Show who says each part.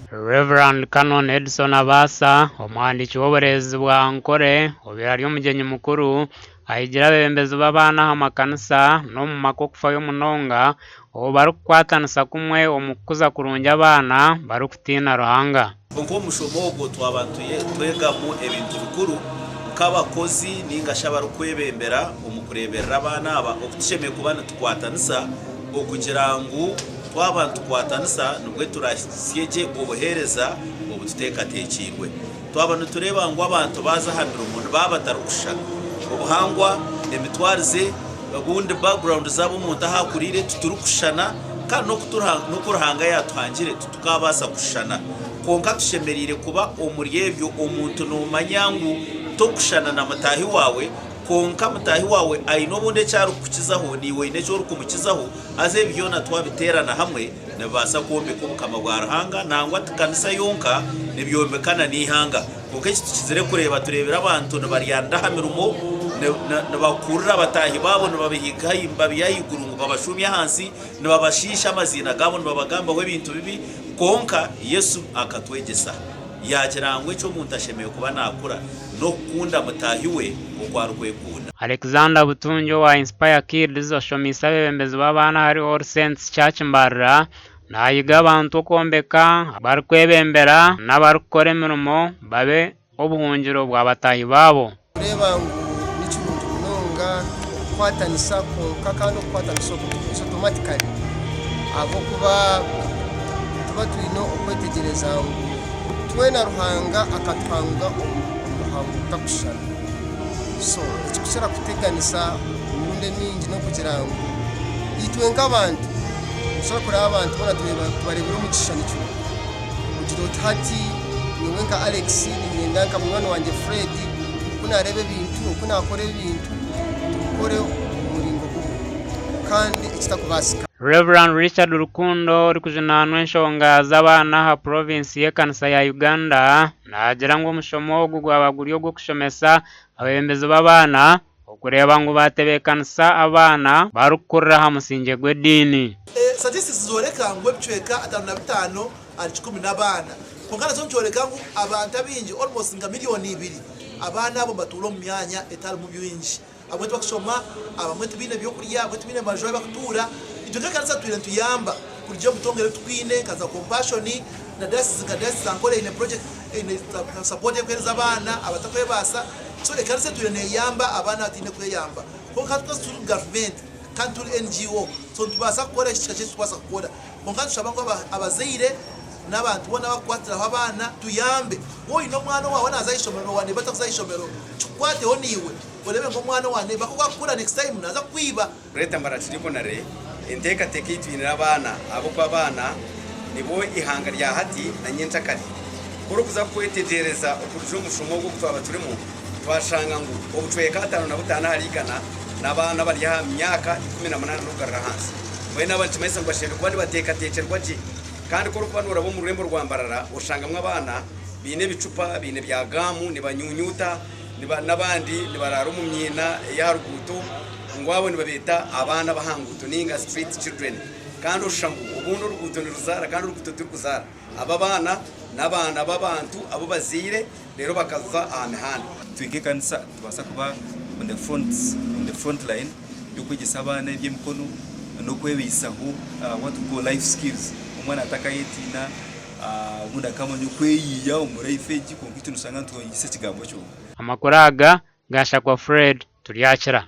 Speaker 1: Rev. Canon Edson Abaasa, omuhandiiki w'obureezi bwa Ankore obaire ari omugyenyi mukuru, ahigire abeebembezi b'abaana aha makanisa n'omu maka okufayo munonga obu barikukwatanisa kumwe omu kukuza kurungi abaana barikutiina Ruhanga.
Speaker 2: Kwonka omu mushomo ogwo twaba nitwegamu ebintu bikuru nk'abakozi nainga shi abarikwebembera omu kureeberera abaana aba, oku tushemereire kuba nitukwatanisa okugira ngu twaba nitukwatanisa nibwo turahitsye gye obuheereza obututeekateekiirwe. Twaba nitureeba ngu abantu baaza aha mirimo nibaba batarikushushana obuhangwa, emitwarize, obundi background zaabo omuntu ahu akuriire titurikushushana kandi n'oku Ruhanga yaatuhangire Titukabaasa kushushana. Kwonka tushemereire kuba omuri ebyo omuntu noomanya ngu tokushushana na mutaahi waawe, kwonka mutaahi waawe aine obundi eki arikukukizaho naiwe oine eki orikumukizaho, haza ebi byona twabiteerana hamwe nibibaasa kwombeka obukama bwa Ruhanga, nangwa ti kanisa yonka, nibyombeka na n'eihanga. Kwonka eki tukizire kureeba, tureebire abantu nibaryanira aha mirimo, nibakurira bataahi baabo nibabihiga nibabiiha ahaiguru ngu babashuumye ahansi, Nibabashiisha amaziina gaabo nibabagambaho ebintu bibi. Kwonka Yesu akatwegyesa yaagira ngu eki omuntu ashemereire kuba naakora n'okukunda mutaahi we nk'oku arikwekunda.
Speaker 1: Alexander Butungi owa Inspire Kids oshomeise abeebembezi b'abaana ahari All Saints Church Mbarara naahiga abantu okwombeka abarikwebembera n'abarikukora emirimo babe obuhungiro bwa bataahi baabo.
Speaker 3: Kureeba ngu ni kirungi munonga okukwatanisa kwonka kandi okukwatanisa okwo tikwiija otomatikari ahabw'okuba nituba twine okwetegyereza ngu twena Ruhanga akatuhanga omu muhango gutakushushana. So ekirikukira kuteganisa emirundi emingi n'okugira ngu itwe nk'abantu nitusobora kureeba abantu boona tubareebera omu kishushani kimwe. Kugira oti hati nyowe nka Alex niinyenda nka munywani wangye Fred oku naareeba ebintu, oku naakora ebintu tubikore omu muringo gumwe kandi ekitakubaasika.
Speaker 1: Rev. Richard Rukundo orikujunaanwa enshonga z'abaana aha purovinsi y'ekanisa ya Uganda naagira ngu omushomo ogu gwaba guri ogw'okushomesa abeebembezi b'abaana Okureeba ngu baatebeekanisa abaana barikukurira aha musingye gw'ediini.
Speaker 4: Statistics nizoreka ngu ebicweka 55 ahari kikumi n'abaana. Kwonka nakyo nikyoreka ngu abantu abaingi almost nka miriyoni ibiri abaana abo nibatuura omu myanya etarimu bingi. Abamwe tibakushoma, abamwe tibaine byokurya, abamwe tibaine maju ahu bakutuura. Itwe nk'ekanisa tutwire nituyamba kurugiirira omu bitongore ebi twine nka za Compassion na diocese nka diocese Ankole eine project eine support erikuheereza abaana abatakwebaasa. So ekanisa etwire neyamba abaana abataine kweyamba. Kwonka hati twesi turi gavumenti kandi turi NGO so nitubaasa kukora eki kikye ekitukubaasa kukora. Kwonka nitushaba ngu abazaire n'abantu boona abakukwatiraho abaana tuyambe. Waaba oine omwana owaawe naaza aha ishomero n'owa neiba atakuza aha ishomero, kikukwateho naiwe oreebe ngu omwana owa neiba ku akukura next time naaza kukwiba.
Speaker 5: Greater Mbarara Dictionary, Enteekateeka ei twinire abaana ahabw'okuba abaana nibo ihanga rya hati na nyenkyakare. Ku orikuza kwetegyereza okurugira omu mushomo ogu ogu twaba turimu, twashanga ngu obucweka 55 ahari igana n'abaana abari aha myaka 18 n'okugarura ahansi. Mbwenu aba nikimanyisa ngu bashemereire kuba nibateekateekyerwa gye. Kandi ku orikuba nooraba omu rurembo rwa Mbarara oshangamu abaana baine ebicupa, baine bya gaamu nibanyuunyuuta, n'abandi nibaraara omu myina ey'aha ruguuto. Ngu abo nibabeeta abaana b'aha nguuto nainga street children kandi oshusha ngu obundi oruguuto niruzaara kandi oruguuto tirikuzaara. Abo abaana n'abaana b'abantu abu bazaire reero bakaza aha mihanda.
Speaker 6: Itwe nk'ekanisa nitubaasa kuba on the front, on the front line y'okwegyesa abaana eby'emikono n'okwebaisaho what we call life skills. Omwana atakayetiina obundi akamanya okweyiiya omu life egi kwonka itwe noshanga nitweyisa ekigambo kyonka.
Speaker 1: Amakuru aga Gashakwa Fred Turyakira.